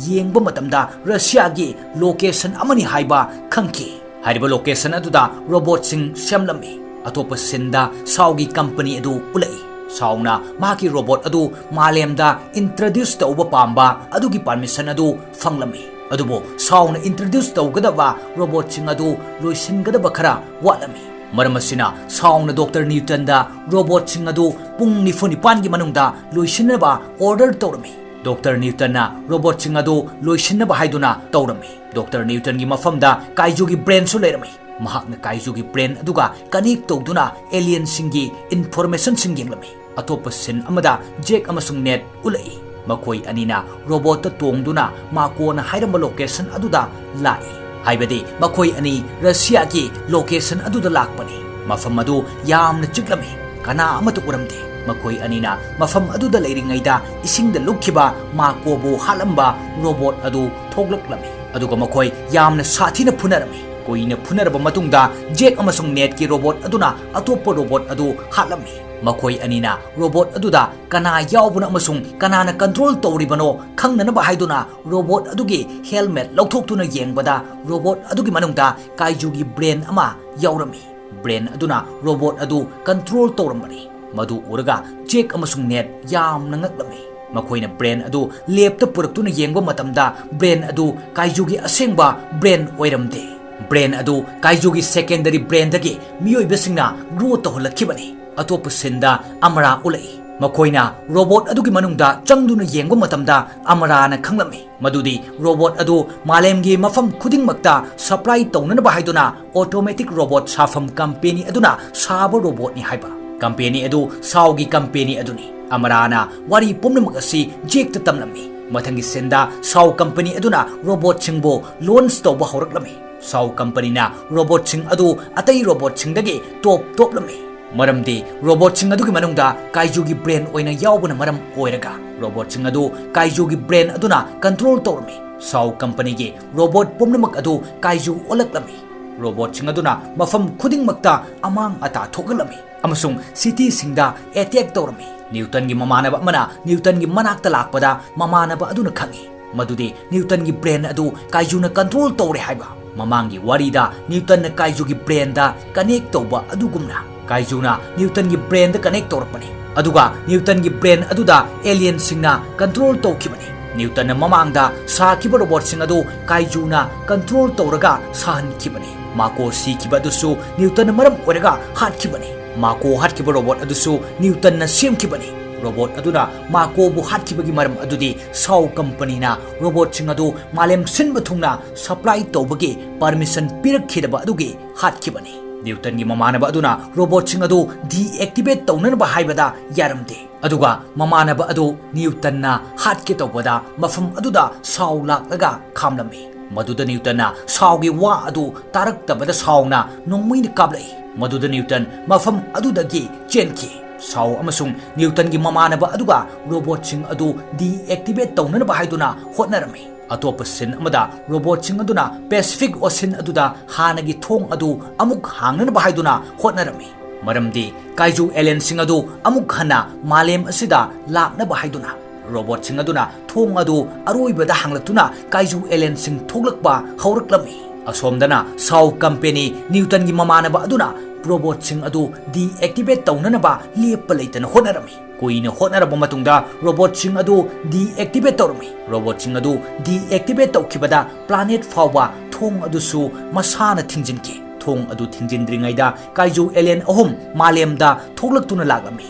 ꯌꯦꯡꯕ ꯃꯇꯝꯗ, ꯔꯁꯤꯌꯥꯒꯤ ꯂꯣꯀꯦꯁꯟ ꯑꯃꯅꯤ ꯍꯥꯏꯕ ꯈꯪꯈꯤ꯫ ꯍꯥꯏꯔꯤꯕ ꯂꯣꯀꯦꯁꯟ ꯑꯗꯨꯗ ꯔꯣꯕꯣꯠꯁꯤꯡ ꯁꯦꯝꯂꯝꯃꯤ꯫ ꯑꯇꯣꯞꯄ ꯁꯤꯟꯗ ꯁꯥꯎꯒꯤ ꯀꯝꯄꯅꯤ ꯑꯗꯨ ꯎꯠꯂꯛꯏ꯫ ꯁꯥꯎꯅ ꯃꯍꯥꯛꯀꯤ ꯔꯣꯕꯣꯠ ꯑꯗꯨ ꯃꯥꯂꯦꯝꯗ ꯏꯟꯇ꯭ꯔꯣꯗ꯭ꯌꯨꯁ ꯇꯧꯕ ꯄꯥꯝꯕ ꯑꯗꯨꯒꯤ ꯄꯥꯔꯃꯤꯁꯟ ꯑꯗꯨ ꯐꯪꯂꯝꯃꯤ꯫ ꯑꯗꯨꯕꯨ ꯁꯥꯎꯅ ꯏꯟꯇ꯭ꯔꯣꯗ꯭ꯌꯨꯁ ꯇꯧꯒꯗꯕ ꯔꯣꯕꯣꯠꯁꯤꯡ ꯑꯗꯨ ꯂꯣꯏꯁꯤꯟꯒꯗꯕ ꯈꯔ ꯋꯥꯠꯂꯝꯃꯤ꯫ ꯃꯔꯝ ꯑꯁꯤꯅ ꯁꯥꯎꯅ ꯗꯣꯛꯇꯔ ꯅ꯭ꯌꯨꯇꯟꯗ ꯔꯣꯕꯣꯠꯁꯤꯡ ꯑꯗꯨ ꯄꯨꯡ ꯅꯤꯐꯨ ꯅꯤꯄꯥꯟꯒꯤ ꯃꯅꯨꯡꯗ ꯂꯣꯏꯁꯤꯟꯅꯕ ꯑꯣꯔꯗꯔ ꯇꯧꯔꯝꯃꯤ꯫ ꯗꯣꯛꯇꯔ ꯅ꯭ꯌꯨꯇꯟꯅ ꯔꯣꯕꯣꯠꯁꯤꯡ ꯑꯗꯨ ꯂꯣꯏꯁꯤꯟꯅꯕ ꯍꯥꯏꯗꯨꯅ ꯇꯧꯔꯝꯃꯤ꯫ ꯗꯣꯛꯇꯔ ꯅ꯭ꯌꯨꯇꯟꯒꯤ ꯃꯐꯝꯗ ꯀꯥꯏꯖꯨꯒꯤ ꯕ꯭ꯔꯦꯟꯁꯨ ꯂꯩꯔꯝꯃꯤ꯫ ꯃꯍꯥꯛꯅ ꯀꯥꯏꯖꯨꯒꯤ ꯕ꯭ꯔꯦꯟ ꯑꯗꯨꯒ ꯀꯅꯦꯛ ꯇꯧꯗꯨꯅ ꯑꯦꯂꯤꯌꯟꯁꯤꯡꯒꯤ ꯏꯟꯐꯣꯔꯃꯦꯁꯟꯁꯤꯡ ꯌꯦꯡꯂꯝꯃꯤ꯫ ꯑꯇꯣꯞꯄ ꯁꯤꯟ ꯑꯃꯗ ꯖꯦꯛ ꯑꯃꯁꯨꯡ ꯅꯦꯠ ꯎꯠꯂꯛꯏ꯫ ꯃꯈꯣꯏ ꯑꯅꯤꯅ ꯔꯣꯕꯣꯠꯇ ꯇꯣꯡꯗꯨꯅ ꯃꯥꯀꯣꯅ ꯍꯥꯏꯔꯝꯕ ꯂꯣꯀꯦꯁꯟ ꯑꯗꯨꯗ ꯂꯥꯛꯏ꯫ ꯍꯥꯏꯕꯗꯤ ꯃꯈꯣꯏ ꯑꯅꯤ ꯔꯁꯤꯌꯥꯒꯤ ꯂꯣꯀꯦꯁꯟ ꯑꯗꯨꯗ ꯂꯥꯛꯄꯅꯤ꯫ ꯃꯐꯝ ꯑꯗꯨ ꯌꯥꯝꯅ ꯆꯤꯛꯂꯝꯃꯤ꯫ ꯀꯅꯥ ꯑꯃꯠꯇ ꯎꯔꯝꯗꯦ꯫ ꯃꯈꯣꯏ ꯑꯅꯤꯅ ꯃꯐꯝ ꯑꯗꯨꯗ ꯂꯩꯔꯤꯉꯩꯗ ꯏꯁꯤꯡꯗ ꯂꯨꯞꯈꯤꯕ ꯃꯥꯀꯣꯕꯨ ꯍꯥꯠꯂꯝꯕ ꯔꯣꯕꯣꯠ ꯑꯗꯨ ꯊꯣꯛꯂꯛꯂꯝꯃꯤ꯫ ꯑꯗꯨꯒ ꯃꯈꯣꯏ ꯌꯥꯝꯅ ꯁꯥꯊꯤꯅ ꯐꯨꯅꯔꯝꯃꯤ꯫ ꯀꯨꯏꯅ ꯐꯨꯅꯔꯕ ꯃꯇꯨꯡꯗ ꯖꯦꯛ ꯑꯃꯁꯨꯡ ꯅꯦꯠꯀꯤ ꯔꯣꯕꯣꯠ ꯑꯗꯨꯅ ꯑꯇꯣꯞꯄ ꯔꯣꯕꯣꯠ ꯑꯗꯨ ꯍꯥꯠꯂꯝꯃꯤ꯫ ꯃꯈꯣꯏ ꯑꯅꯤꯅ ꯔꯣꯕꯣꯠ ꯑꯗꯨꯗ ꯀꯅꯥ ꯌꯥꯎꯕꯅꯣ ꯑꯃꯁꯨꯡ ꯀꯅꯥꯅ ꯀꯟꯇ꯭ꯔꯣꯜ ꯇꯧꯔꯤꯕꯅꯣ ꯈꯪꯅꯅꯕ ꯍꯥꯏꯗꯨꯅ ꯔꯣꯕꯣꯠ ꯑꯗꯨꯒꯤ ꯍꯦꯜꯃꯦꯠ ꯂꯧꯊꯣꯛꯇꯨꯅ ꯌꯦꯡꯕꯗ ꯔꯣꯕꯣꯠ ꯑꯗꯨꯒꯤ ꯃꯅꯨꯡꯗ ꯀꯥꯏꯖꯨꯒꯤ ꯕ꯭ꯔꯦꯟ ꯑꯃ ꯌꯥꯎꯔꯝꯃꯤ꯫ ꯕ꯭ꯔꯦꯟ ꯑꯗꯨꯅ ꯔꯣꯕꯣꯠ ꯑꯗꯨ ꯀꯟꯇ꯭ꯔꯣꯜ ꯇꯧꯔꯝꯕꯅꯤ꯫ ꯃꯗꯨ ꯎꯔꯒ ꯖꯦꯛ ꯑꯃꯁꯨꯡ ꯅꯦꯠ ꯌꯥꯝꯅ ꯉꯛꯂꯝꯃꯤ꯫ ꯃꯈꯣꯏꯅ ꯕ꯭ꯔꯦꯟ ꯑꯗꯨ ꯂꯦꯞꯇ ꯄꯨꯔꯛꯇꯨꯅ ꯌꯦꯡꯕ ꯃꯇꯝꯗ ꯕ꯭ꯔꯦꯟ ꯑꯗꯨ ꯀꯥꯏꯖꯨꯒꯤ ꯑꯁꯦꯡꯕ ꯕ꯭ꯔꯦꯟ ꯑꯣꯏꯔꯝꯗꯦ꯫ ꯕ꯭ꯔꯦꯟ ꯑꯗꯨ ꯀꯥꯏꯖꯨꯒꯤ ꯁꯦꯀꯦꯟꯗꯔꯤ ꯕ꯭ꯔꯦꯟꯗꯒꯤ ꯃꯤꯑꯣꯏꯕꯁꯤꯡꯅ ꯒ꯭ꯔꯣ ꯇꯧꯍꯜꯂꯛꯈꯤꯕꯅꯤ꯫ ꯑꯇꯣꯞꯄ ꯁꯤꯟꯗ ꯑꯃꯔꯥ ꯎꯠꯂꯛꯏ꯫ ꯃꯈꯣꯏꯅ ꯔꯣꯕꯣꯠ ꯑꯗꯨꯒꯤ ꯃꯅꯨꯡꯗ ꯆꯪꯗꯨꯅ ꯌꯦꯡꯕ ꯃꯇꯝꯗ ꯑꯃꯔꯥꯅ ꯈꯪꯂꯝꯃꯤ ꯃꯗꯨꯗꯤ ꯔꯣꯕꯣꯠ ꯑꯗꯨ ꯃꯥꯂꯦꯝꯒꯤ ꯃꯐꯝ ꯈꯨꯗꯤꯡꯃꯛꯇ ꯁꯄ꯭ꯂꯥꯏ ꯇꯧꯅꯅꯕ ꯍꯥꯏꯗꯨꯅ ꯑꯣꯇꯣꯃꯦꯇꯤꯛ ꯔꯣꯕꯣꯠ ꯁꯥꯐꯝ ꯀꯝꯄꯦꯅꯤ ꯑꯗꯨꯅ ꯁꯥꯕ ꯔꯣꯕꯣꯠꯅꯤ ꯍꯥꯏꯕ꯫ ꯀꯝꯄꯦꯅꯤ ꯑꯗꯨ ꯁꯥꯎꯒꯤ ꯀꯝꯄꯦꯅꯤ ꯑꯗꯨꯅꯤ꯫ ꯑꯃꯔꯥꯅ ꯋꯥꯔꯤ ꯄꯨꯝꯅꯃꯛ ꯑꯁꯤ ꯖꯦꯛꯇ ꯇꯝꯂꯝꯃꯤ꯫ ꯃꯊꯪꯒꯤ ꯁꯤꯟꯗ ꯁꯥꯎ ꯀꯝꯄꯦꯅꯤ ꯑꯗꯨꯅ ꯔꯣꯕꯣꯠꯁꯤꯡꯕꯨ ꯂꯣꯟꯆ ꯇꯧꯕ ꯍꯧꯔꯛꯂꯝꯃꯤ꯫ ꯁꯥꯎ ꯀꯝꯄꯦꯅꯤꯅ ꯔꯣꯕꯣꯠꯁꯤꯡ ꯑꯗꯨ ꯑꯇꯩ ꯔꯣꯕꯣꯠꯁꯤꯡꯗꯒꯤ ꯇꯣꯞ ꯇꯣꯞꯂꯝꯃꯤ꯫ ꯃꯔꯝꯗꯤ ꯔꯣꯕꯣꯠꯁꯤꯡ ꯑꯗꯨꯒꯤ ꯃꯅꯨꯡꯗ ꯀꯥꯏꯖꯨꯒꯤ ꯕ꯭ꯔꯦꯟ ꯑꯣꯏꯅ ꯌꯥꯎꯕꯅ ꯃꯔꯝ ꯑꯣꯏꯔꯒ ꯔꯣꯕꯣꯠꯁꯤꯡ ꯑꯗꯨ ꯀꯥꯏꯖꯨꯒꯤ ꯕ꯭ꯔꯦꯟ ꯑꯗꯨꯅ ꯀꯟꯇ꯭ꯔꯣꯜ ꯇꯧꯔꯝꯃꯤ꯫ ꯁꯥꯎ ꯀꯝꯄꯦꯅꯤꯒꯤ ꯔꯣꯕꯣꯠ ꯄꯨꯝꯅꯃꯛ ꯑꯗꯨ ꯀꯥꯏꯖꯨ ꯑꯣꯜꯂꯛꯂꯝꯃꯤ꯫ ꯔꯣꯕꯣꯠꯁꯤꯡ ꯑꯗꯨꯅ ꯃꯐꯝ ꯈꯨꯗꯤꯡꯃꯛꯇ ꯑꯃꯥꯡ ꯑꯇꯥ ꯊꯣꯛꯍꯜꯂꯝꯃꯤ ꯑꯃꯁꯨꯡ ꯁꯤꯇꯤꯁꯤꯡꯗ ꯑꯦꯇꯦꯛ ꯇꯧꯔꯝꯃꯤ꯫ ꯅ꯭ꯌꯨꯇꯟꯒꯤ ꯃꯃꯥꯟꯅꯕ ꯑꯃꯅ ꯅ꯭ꯌꯨꯇꯟꯒꯤ ꯃꯅꯥꯛꯇ ꯂꯥꯛꯄꯗ ꯃꯃꯥꯟꯅꯕ ꯑꯗꯨꯅ ꯈꯪꯏ ꯃꯗꯨꯗꯤ ꯅ꯭ꯌꯨꯇꯟꯒꯤ ꯕ꯭ꯔꯦꯟ ꯑꯗꯨ ꯀꯥꯏꯖꯨꯅ ꯀꯟꯇ꯭ꯔꯣꯜ ꯇꯧꯔꯦ ꯍꯥꯏꯕ꯫ ꯃꯃꯥꯡꯒꯤ ꯋꯥꯔꯤꯗ ꯅ꯭ꯌꯨꯇꯟꯅ ꯀꯥꯏꯖꯨꯒꯤ ꯕ꯭ꯔꯦꯟꯗ ꯀꯅꯦꯛ ꯇꯧꯕ ꯑꯗꯨꯒꯨꯝꯅ ꯀꯥꯏꯖꯨꯅ ꯅ꯭ꯌꯨꯇꯟꯒꯤ ꯕ꯭ꯔꯦꯟꯗ ꯀꯅꯦꯛ ꯇꯧꯔꯛꯄꯅꯤ꯫ ꯑꯗꯨꯒ ꯅ꯭ꯌꯨꯇꯟꯒꯤ ꯕ꯭ꯔꯦꯟ ꯑꯗꯨꯗ ꯑꯦꯂꯤꯌꯟꯁꯤꯡꯅ ꯀꯟꯇ꯭ꯔꯣꯜ ꯇꯧꯈꯤꯕꯅꯤ꯫ ꯅ꯭ꯌꯨꯇꯟꯅ ꯃꯃꯥꯡꯗ ꯁꯥꯈꯤꯕ ꯔꯣꯕꯣꯠꯁꯤꯡ ꯑꯗꯨ ꯀꯥꯏꯖꯨꯅ ꯀꯟꯇ꯭ꯔꯣꯜ ꯇꯧꯔꯒ ꯁꯥꯍꯟꯈꯤꯕꯅꯤ꯫ ꯃꯥꯀꯣ ꯁꯤꯈꯤꯕ ꯑꯗꯨꯁꯨ ꯅ꯭ꯌꯨꯇꯟꯅ ꯃꯔꯝ ꯑꯣꯏꯔꯒ ꯍꯥꯠꯈꯤꯕꯅꯤ꯫ ꯃꯥꯀꯣ ꯍꯥꯠꯈꯤꯕ ꯔꯣꯕꯣꯠ ꯑꯗꯨꯁꯨ ꯅ꯭ꯌꯨꯇꯟꯅ ꯁꯦꯝꯈꯤꯕꯅꯤ꯫ ꯔꯣꯕꯣꯠ ꯑꯗꯨꯅ ꯃꯥꯀꯣꯕꯨ ꯍꯥꯠꯈꯤꯕꯒꯤ ꯃꯔꯝ ꯑꯗꯨꯗꯤ ꯁꯥꯎ ꯀꯝꯄꯅꯤꯅ ꯔꯣꯕꯣꯠꯁꯤꯡ ꯑꯗꯨ ꯃꯥꯂꯦꯝ ꯁꯤꯟꯕ ꯊꯨꯡꯅ ꯁꯄ꯭ꯂꯥꯏ ꯇꯧꯕꯒꯤ ꯄꯔꯃꯤꯁꯟ ꯄꯤꯔꯛꯈꯤꯗꯕ ꯑꯗꯨꯒꯤ ꯍꯥꯠꯈꯤꯕꯅꯤ꯫ ꯅ꯭ꯌꯨꯇꯟꯒꯤ ꯃꯃꯥꯟꯅꯕ ꯑꯗꯨꯅ ꯔꯣꯕꯣꯠꯁꯤꯡ ꯑꯗꯨ ꯗꯤꯑꯦꯛꯇꯤꯚꯦꯠ ꯇꯧꯅꯅꯕ ꯍꯥꯏꯕꯗ ꯌꯥꯔꯝꯗꯦ꯫ ꯑꯗꯨꯒ ꯃꯃꯥꯟꯅꯕ ꯑꯗꯨ ꯅ꯭ꯌꯨꯇꯟꯅ ꯍꯥꯠꯀꯦ ꯇꯧꯕꯗ ꯃꯐꯝ ꯑꯗꯨꯗ ꯁꯥꯎ ꯂꯥꯛꯂꯒ ꯈꯥꯝꯂꯝꯃꯤ꯫ ꯃꯗꯨꯗ ꯅ꯭ꯌꯨꯇꯟꯅ ꯁꯥꯎꯒꯤ ꯋꯥ ꯑꯗꯨ ꯇꯥꯔꯛꯇꯕꯗ ꯁꯥꯎꯅ ꯅꯣꯡꯃꯩꯅ ꯀꯥꯞꯂꯛꯏ꯫ ꯃꯗꯨꯗ ꯅ꯭ꯌꯨꯇꯟ ꯃꯐꯝ ꯑꯗꯨꯗꯒꯤ ꯆꯦꯟꯈꯤ꯫ ꯁꯥꯎ ꯑꯃꯁꯨꯡ ꯅ꯭ꯌꯨꯇꯟꯒꯤ ꯃꯃꯥꯟꯅꯕ ꯑꯗꯨꯒ ꯔꯣꯕꯣꯠꯁꯤꯡ ꯑꯗꯨ ꯗꯤꯑꯦꯛꯇꯤꯚꯦꯠ ꯇꯧꯅꯅꯕ ꯍꯥꯏꯗꯨꯅ ꯍꯣꯠꯅꯔꯝꯃꯤ꯫ ꯑꯇꯣꯞꯄ ꯁꯤꯟ ꯑꯃꯗ ꯔꯣꯕꯣꯠꯁꯤꯡ ꯑꯗꯨꯅ ꯄꯦꯁꯤꯐꯤꯛ ꯑꯣꯁꯤꯟ ꯑꯗꯨꯗ ꯍꯥꯟꯅꯒꯤ ꯊꯣꯡ ꯑꯗꯨ ꯑꯃꯨꯛ ꯍꯥꯡꯅꯅꯕ ꯍꯥꯏꯗꯨꯅ ꯍꯣꯠꯅꯔꯝꯃꯤ꯫ ꯃꯔꯝꯗꯤ ꯀꯥꯏꯖꯨ ꯑꯦꯂꯦꯟꯁꯤꯡ ꯑꯗꯨ ꯑꯃꯨꯛ ꯍꯟꯅ ꯃꯥꯂꯦꯝ ꯑꯁꯤꯗ ꯂꯥꯛꯅꯕ ꯍꯥꯏꯗꯨꯅ꯫ ꯔꯣꯕꯣꯠꯁꯤꯡ ꯑꯗꯨꯅ ꯊꯣꯡ ꯑꯗꯨ ꯑꯔꯣꯏꯕꯗ ꯍꯥꯡꯂꯛꯇꯨꯅ ꯀꯥꯏꯖꯨ ꯑꯦꯂꯦꯟꯁꯤꯡ ꯊꯣꯛꯂꯛꯄ ꯍꯧꯔꯛꯂꯝꯃꯤ꯫ ꯑꯁꯣꯝꯗꯅ ꯁꯥꯎ ꯀꯝꯄꯦꯅꯤ ꯅ꯭ꯌꯨꯇꯟꯒꯤ ꯃꯃꯥꯟꯅꯕ ꯑꯗꯨꯅ ꯔꯣꯕꯣꯠꯁꯤꯡ ꯑꯗꯨ ꯗꯤꯑꯦꯛꯇꯤꯚꯦꯠ ꯇꯧꯅꯅꯕ ꯂꯦꯞꯄ ꯂꯩꯇꯅ ꯍꯣꯠꯅꯔꯝꯃꯤ꯫ ꯀꯨꯏꯅ ꯍꯣꯠꯅꯔꯕ ꯃꯇꯨꯡꯗ ꯔꯣꯕꯣꯠꯁꯤꯡ ꯑꯗꯨ ꯗꯤꯑꯦꯛꯇꯤꯚꯦꯠ ꯇꯧꯔꯝꯃꯤ꯫ ꯔꯣꯕꯣꯠꯁꯤꯡ ꯑꯗꯨ ꯗꯤꯑꯦꯛꯇꯤꯚꯦꯠ ꯇꯧꯈꯤꯕꯗ ꯄ꯭ꯂꯥꯅꯦꯠ ꯐꯥꯎꯕ ꯊꯣꯡ ꯑꯗꯨꯁꯨ ꯃꯁꯥꯅ ꯊꯤꯡꯖꯤꯟꯈꯤ꯫ ꯊꯣꯡ ꯑꯗꯨ ꯊꯤꯡꯖꯤꯟꯗ꯭ꯔꯤꯉꯩꯗ ꯀꯥꯏꯖꯨ ꯑꯦꯂꯦꯟ ꯑꯍꯨꯝ ꯃꯥꯂꯦꯝꯗ ꯊꯣꯛꯂꯛꯇꯨꯅ ꯂꯥꯛꯂꯝꯃꯤ꯫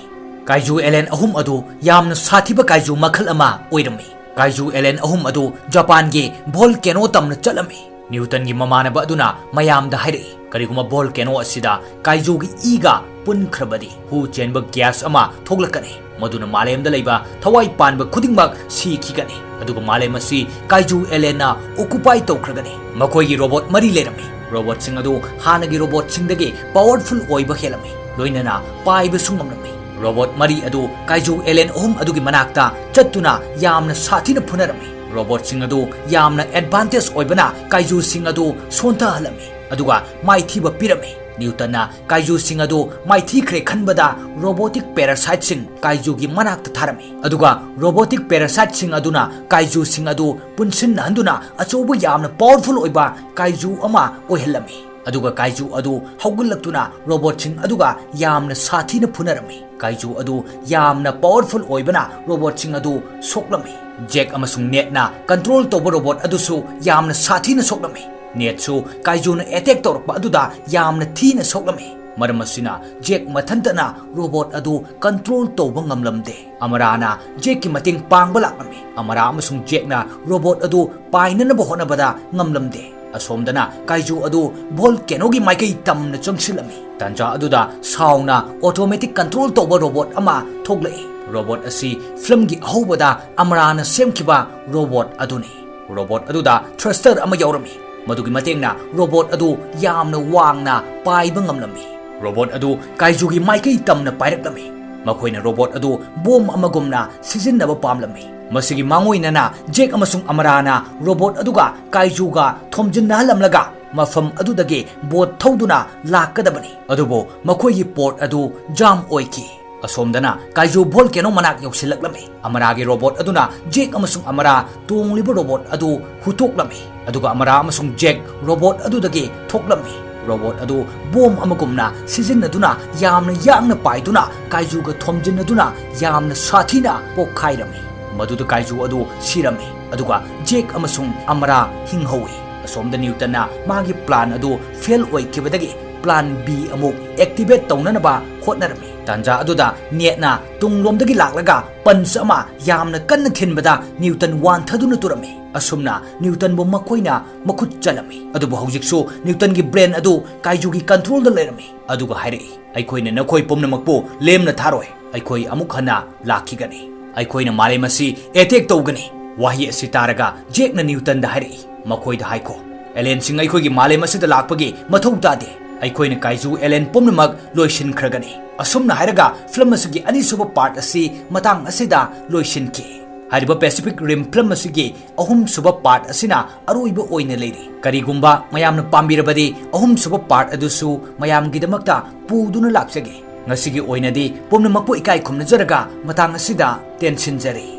ꯀꯥꯏꯖꯨ ꯑꯦꯂꯦꯟ ꯑꯍꯨꯝ ꯑꯗꯨ ꯌꯥꯝꯅ ꯁꯥꯊꯤꯕ ꯀꯥꯏꯖꯨ ꯃꯈꯜ ꯑꯃ ꯑꯣꯏꯔꯝꯃꯤ꯫ ꯀꯥꯏꯖꯨ ꯑꯦꯂꯦꯟ ꯑꯍꯨꯝ ꯑꯗꯨ ꯖꯄꯥꯟꯒꯤ ꯚꯣꯜꯀꯦꯅꯣ ꯇꯝꯅ ꯆꯠꯂꯝꯃꯤ꯫ ꯅ꯭ꯌꯨꯇꯟꯒꯤ ꯃꯃꯥꯟꯅꯕ ꯑꯗꯨꯅ ꯃꯌꯥꯝꯗ ꯍꯥꯏꯔꯛꯏ, "ꯀꯔꯤꯒꯨꯝꯕ ꯚꯣꯜꯀꯦꯅꯣ ꯑꯁꯤꯗ ꯀꯥꯏꯖꯨꯒꯤ ꯏꯒ ꯄꯨꯟꯈ꯭ꯔꯕꯗꯤ ꯍꯨ ꯆꯦꯟꯕ ꯒ꯭ꯌꯥꯁ ꯑꯃ ꯊꯣꯛꯂꯛꯀꯅꯤ, ꯃꯗꯨꯅ ꯃꯥꯂꯦꯝꯗ ꯂꯩꯕ ꯊꯋꯥꯏ ꯄꯥꯟꯕ ꯈꯨꯗꯤꯡꯃꯛ ꯁꯤꯈꯤꯒꯅꯤ, ꯑꯗꯨꯒ ꯃꯥꯂꯦꯝ ꯑꯁꯤ ꯀꯥꯏꯖꯨ ꯑꯦꯂꯦꯟꯅ ꯑꯣꯀꯨꯄꯥꯏ ꯇꯧꯈ꯭ꯔꯒꯅꯤ꯫" ꯃꯈꯣꯏꯒꯤ ꯔꯣꯕꯣꯠ ꯃꯔꯤ ꯂꯩꯔꯝꯃꯤ꯫ ꯔꯣꯕꯣꯠꯁꯤꯡ ꯑꯗꯨ ꯍꯥꯟꯅꯒꯤ ꯔꯣꯕꯣꯠꯁꯤꯡꯗꯒꯤ ꯄꯥꯋꯔꯐꯨꯜ ꯑꯣꯏꯕ ꯍꯦꯜꯂꯝꯃꯤ, ꯂꯣꯏꯅꯅ ꯄꯥꯏꯕꯁꯨ ꯉꯝꯂꯝꯃꯤ꯫ ꯔꯣꯕꯣꯠ ꯃꯔꯤ ꯑꯗꯨ ꯀꯥꯏꯖꯨ ꯑꯦꯂꯦꯟ ꯑꯍꯨꯝ ꯑꯗꯨꯒꯤ ꯃꯅꯥꯛꯇ ꯆꯠꯇꯨꯅ ꯌꯥꯝꯅ ꯁꯥꯊꯤꯅ ꯐꯨꯅꯔꯝꯃꯤ꯫ ꯔꯣꯕꯣꯠꯁꯤꯡ ꯑꯗꯨ ꯌꯥꯝꯅ ꯑꯦꯗꯚꯥꯟꯇꯦꯖ ꯑꯣꯏꯕꯅ ꯀꯥꯏꯖꯨꯁꯤꯡ ꯑꯗꯨ ꯁꯣꯟꯊꯍꯜꯂꯝꯃꯤ, ꯑꯗꯨꯒ ꯃꯥꯏꯊꯤꯕ ꯄꯤꯔꯝꯃꯤ꯫ ꯅ꯭ꯌꯨꯇꯟꯅ ꯀꯥꯏꯖꯨꯁꯤꯡ ꯑꯗꯨ ꯃꯥꯏꯊꯤꯈ꯭ꯔꯦ ꯈꯟꯕꯗ ꯔꯣꯕꯣꯇꯤꯛ ꯄꯦꯔꯥꯁꯥꯏꯠꯁꯤꯡ ꯀꯥꯏꯖꯨꯒꯤ ꯃꯅꯥꯛꯇ ꯊꯥꯔꯝꯃꯤ, ꯑꯗꯨꯒ ꯔꯣꯕꯣꯇꯤꯛ ꯄꯦꯔꯥꯁꯥꯏꯠꯁꯤꯡ ꯑꯗꯨꯅ ꯀꯥꯏꯖꯨꯁꯤꯡ ꯑꯗꯨ ꯄꯨꯟꯁꯤꯟꯅꯍꯟꯗꯨꯅ ꯑꯆꯧꯕ ꯌꯥꯝꯅ ꯄꯥꯋꯔꯐꯨꯜ ꯑꯣꯏꯕ ꯀꯥꯏꯖꯨ ꯑꯃ ꯑꯣꯏꯍꯜꯂꯝꯃꯤ꯫ ꯑꯗꯨꯒ ꯀꯥꯏꯖꯨ ꯑꯗꯨ ꯍꯧꯒꯠꯂꯛꯇꯨꯅ ꯔꯣꯕꯣꯠꯁꯤꯡ ꯑꯗꯨꯒ ꯌꯥꯝꯅ ꯁꯥꯊꯤꯅ ꯐꯨꯅꯔꯝꯃꯤ꯫ ꯀꯥꯏꯖꯨ ꯑꯗꯨ ꯌꯥꯝꯅ ꯄꯥꯋꯔꯐꯨꯜ ꯑꯣꯏꯕꯅ ꯔꯣꯕꯣꯠꯁꯤꯡ ꯑꯗꯨ ꯁꯣꯛꯂꯝꯃꯤ꯫ ꯖꯦꯛ ꯑꯃꯁꯨꯡ ꯅꯦꯠꯅ ꯀꯟꯇ꯭ꯔꯣꯜ ꯇꯧꯕ ꯔꯣꯕꯣꯠ ꯑꯗꯨꯁꯨ ꯌꯥꯝꯅ ꯁꯥꯊꯤꯅ ꯁꯣꯛꯂꯝꯃꯤ꯫ ꯅꯦꯠꯁꯨ ꯀꯥꯏꯖꯨꯅ ꯑꯦꯇꯦꯛ ꯇꯧꯔꯛꯄ ꯑꯗꯨꯗ ꯌꯥꯝꯅ ꯊꯤꯅ ꯁꯣꯛꯂꯝꯃꯤ꯫ ꯃꯔꯝ ꯑꯁꯤꯅ ꯖꯦꯛ ꯃꯊꯟꯇꯅ ꯔꯣꯕꯣꯠ ꯑꯗꯨ ꯀꯟꯇ꯭ꯔꯣꯜ ꯇꯧꯕ ꯉꯝꯂꯝꯗꯦ꯫ ꯑꯃꯔꯥꯅ ꯖꯦꯛꯀꯤ ꯃꯇꯦꯡ ꯄꯥꯡꯕ ꯂꯥꯛꯂꯝꯃꯤ꯫ ꯑꯃꯔꯥ ꯑꯃꯁꯨꯡ ꯖꯦꯛꯅ ꯔꯣꯕꯣꯠ ꯑꯗꯨ ꯄꯥꯏꯅꯅꯕ ꯍꯣꯠꯅꯕꯗ ꯉꯝꯂꯝꯗꯦ꯫ ꯑꯁꯣꯝꯗꯅ ꯀꯥꯏꯖꯨ ꯑꯗꯨ ꯚꯣꯜꯀꯦꯅꯣꯒꯤ ꯃꯥꯏꯀꯩ ꯇꯝꯅ ꯆꯪꯁꯤꯜꯂꯝꯃꯤ꯫ ꯇꯥꯟꯖꯥ ꯑꯗꯨꯗ ꯁꯥꯎꯅ ꯑꯣꯇꯣꯃꯦꯇꯤꯛ ꯀꯟꯇ꯭ꯔꯣꯜ ꯇꯧꯕ ꯔꯣꯕꯣꯠ ꯑꯃ ꯊꯣꯛꯂꯛꯏ꯫ ꯔꯣꯕꯣꯠ ꯑꯁꯤ ꯐꯤꯂꯝꯒꯤ ꯑꯍꯧꯕꯗ ꯑꯃꯔꯥꯅ ꯁꯦꯝꯈꯤꯕ ꯔꯣꯕꯣꯠ ꯑꯗꯨꯅꯤ꯫ ꯔꯣꯕꯣꯠ ꯑꯗꯨꯗ ꯊ꯭ꯔꯁꯇꯔ ꯑꯃ ꯌꯥꯎꯔꯝꯃꯤ꯫ ꯃꯗꯨꯒꯤ ꯃꯇꯦꯡꯅ ꯔꯣꯕꯣꯠ ꯑꯗꯨ ꯌꯥꯝꯅ ꯋꯥꯡꯅ ꯄꯥꯏꯕ ꯉꯝꯂꯝꯃꯤ꯫ ꯔꯣꯕꯣꯠ ꯑꯗꯨ ꯀꯥꯏꯖꯨꯒꯤ ꯃꯥꯏꯀꯩ ꯇꯝꯅ ꯄꯥꯏꯔꯛꯂꯝꯃꯤ꯫ ꯃꯈꯣꯏꯅ ꯔꯣꯕꯣꯠ ꯑꯗꯨ ꯕꯣꯝ ꯑꯃꯒꯨꯝꯅ ꯁꯤꯖꯤꯟꯅꯕ ꯄꯥꯝꯂꯝꯃꯤ꯫ ꯃꯁꯤꯒꯤ ꯃꯥꯡꯑꯣꯏꯅꯅ ꯖꯦꯛ ꯑꯃꯁꯨꯡ ꯑꯃꯔꯥꯅ ꯔꯣꯕꯣꯠ ꯑꯗꯨꯒ ꯀꯥꯏꯖꯨꯒ ꯊꯣꯝꯖꯤꯟꯅꯍꯜꯂꯝꯂꯒ ꯃꯐꯝ ꯑꯗꯨꯗꯒꯤ ꯕꯣꯠ ꯊꯧꯗꯨꯅ ꯂꯥꯛꯀꯗꯕꯅꯤ꯫ ꯑꯗꯨꯕꯨ ꯃꯈꯣꯏꯒꯤ ꯄꯣꯠ ꯑꯗꯨ ꯖꯥꯝ ꯑꯣꯏꯈꯤ꯫ ꯑꯁꯣꯝꯗꯅ ꯀꯥꯏꯖꯨ ꯚꯣꯜꯀꯦꯅꯣ ꯃꯅꯥꯛ ꯌꯧꯁꯤꯜꯂꯛꯂꯝꯃꯤ꯫ ꯑꯃꯔꯥꯒꯤ ꯔꯣꯕꯣꯠ ꯑꯗꯨꯅ ꯖꯦꯛ ꯑꯃꯁꯨꯡ ꯑꯃꯔꯥ ꯇꯣꯡꯂꯤꯕ ꯔꯣꯕꯣꯠ ꯑꯗꯨ ꯍꯨꯠꯇꯣꯛꯂꯝꯃꯤ꯫ ꯑꯗꯨꯒ ꯑꯃꯔꯥ ꯑꯃꯁꯨꯡ ꯖꯦꯛ ꯔꯣꯕꯣꯠ ꯑꯗꯨꯗꯒꯤ ꯊꯣꯛꯂꯝꯃꯤ꯫ ꯔꯣꯕꯣꯠ ꯑꯗꯨ ꯕꯣꯝ ꯑꯃꯒꯨꯝꯅ ꯁꯤꯖꯤꯟꯅꯗꯨꯅ ꯌꯥꯝꯅ ꯌꯥꯡꯅ ꯄꯥꯏꯗꯨꯅ ꯀꯥꯏꯖꯨꯒ ꯊꯣꯝꯖꯤꯟꯅꯗꯨꯅ ꯌꯥꯝꯅ ꯁꯥꯊꯤꯅ ꯄꯣꯛꯈꯥꯏꯔꯝꯃꯤ꯫ ꯃꯗꯨꯗ ꯀꯥꯏꯖꯨ ꯑꯗꯨ ꯁꯤꯔꯝꯃꯤ꯫ ꯑꯗꯨꯒ ꯖꯦꯛ ꯑꯃꯁꯨꯡ ꯑꯃꯔꯥ ꯍꯤꯡꯍꯧꯏ꯫ ꯑꯁꯣꯝꯗ ꯅ꯭ꯌꯨꯇꯟꯅ ꯃꯥꯒꯤ ꯄ꯭ꯂꯥꯟ ꯑꯗꯨ ꯐꯦꯜ ꯑꯣꯏꯈꯤꯕꯗꯒꯤ ꯄ꯭ꯂꯥꯟ ꯕꯤ ꯑꯃꯨꯛ ꯑꯦꯛꯇꯤꯚꯦꯠ ꯇꯧꯅꯅꯕ ꯍꯣꯠꯅꯔꯝꯃꯤ꯫ ꯇꯥꯟꯖꯥ ꯑꯗꯨꯗ ꯅꯦꯠꯅ ꯇꯨꯡꯂꯣꯝꯗꯒꯤ ꯂꯥꯛꯂꯒ ꯄꯟꯆ ꯑꯃ ꯌꯥꯝꯅ ꯀꯟꯅ ꯊꯤꯟꯕꯗ ꯅ꯭ꯌꯨꯇꯟ ꯋꯥꯟꯊꯗꯨꯅ ꯇꯨꯔꯝꯃꯤ꯫ ꯑꯁꯨꯝꯅ ꯅ꯭ꯌꯨꯇꯟꯕꯨ ꯃꯈꯣꯏꯅ ꯃꯈꯨꯠ ꯆꯜꯂꯝꯃꯤ꯫ ꯑꯗꯨꯕꯨ ꯍꯧꯖꯤꯛꯁꯨ ꯅ꯭ꯌꯨꯇꯟꯒꯤ ꯕ꯭ꯔꯦꯟ ꯑꯗꯨ ꯀꯥꯏꯖꯨꯒꯤ ꯀꯟꯇ꯭ꯔꯣꯜꯗ ꯂꯩꯔꯝꯃꯤ꯫ ꯑꯗꯨꯒ ꯍꯥꯏꯔꯛꯏ, "ꯑꯩꯈꯣꯏꯅ ꯅꯈꯣꯏ ꯄꯨꯝꯅꯃꯛꯄꯨ ꯂꯦꯝꯅ ꯊꯥꯔꯣꯏ꯫ ꯑꯩꯈꯣꯏ ꯑꯃꯨꯛ ꯍꯟꯅ ꯂꯥꯛꯈꯤꯒꯅꯤ꯫ ꯑꯩꯈꯣꯏꯅ ꯃꯥꯂꯦꯝ ꯑꯁꯤ ꯑꯦꯇꯦꯛ ꯇꯧꯒꯅꯤ꯫" ꯋꯥꯍꯩ ꯑꯁꯤ ꯇꯥꯔꯒ ꯖꯦꯛꯅ ꯅ꯭ꯌꯨꯇꯟꯗ ꯍꯥꯏꯔꯛꯏ, "ꯃꯈꯣꯏꯗ ꯍꯥꯏꯈꯣ, ꯑꯦꯂꯦꯟꯁꯤꯡ ꯑꯩꯈꯣꯏꯒꯤ ꯃꯥꯂꯦꯝ ꯑꯁꯤꯗ ꯂꯥꯛꯄꯒꯤ ꯃꯊꯧ ꯇꯥꯗꯦ꯫ ꯑꯩꯈꯣꯏꯅ ꯀꯥꯏꯖꯨ ꯑꯦꯂꯦꯟ ꯄꯨꯝꯅꯃꯛ ꯂꯣꯏꯁꯤꯟꯈ꯭ꯔꯒꯅꯤ꯫" ꯑꯁꯨꯝꯅ ꯍꯥꯏꯔꯒ ꯐꯤꯂꯝ ꯑꯁꯤꯒꯤ ꯑꯅꯤꯁꯨꯕ ꯄꯥꯔꯠ ꯑꯁꯤ ꯃꯇꯥꯡ ꯑꯁꯤꯗ ꯂꯣꯏꯁꯤꯟꯈꯤ꯫ ꯍꯥꯏꯔꯤꯕ ꯄꯦꯁꯤꯐꯤꯛ ꯔꯤꯝ ꯐꯤꯂꯝ ꯑꯁꯤꯒꯤ ꯑꯍꯨꯝꯁꯨꯕ ꯄꯥꯔꯠ ꯑꯁꯤꯅ ꯑꯔꯣꯏꯕ ꯑꯣꯏꯅ ꯂꯩꯔꯤ꯫ ꯀꯔꯤꯒꯨꯝꯕ ꯃꯌꯥꯝꯅ ꯄꯥꯝꯕꯤꯔꯕꯗꯤ ꯑꯍꯨꯝꯁꯨꯕ ꯄꯥꯔꯠ ꯑꯗꯨꯁꯨ ꯃꯌꯥꯝꯒꯤꯗꯃꯛꯇ ꯄꯨꯗꯨꯅ ꯂꯥꯛꯆꯒꯦ꯫ ꯉꯁꯤꯒꯤ ꯑꯣꯏꯅꯗꯤ ꯄꯨꯝꯅꯃꯛꯄꯨ ꯏꯀꯥꯏ ꯈꯨꯝꯅꯖꯔꯒ ꯃꯇꯥꯡ ꯑꯁꯤꯗ ꯇꯦꯟꯁꯤꯟꯖꯔꯤ꯫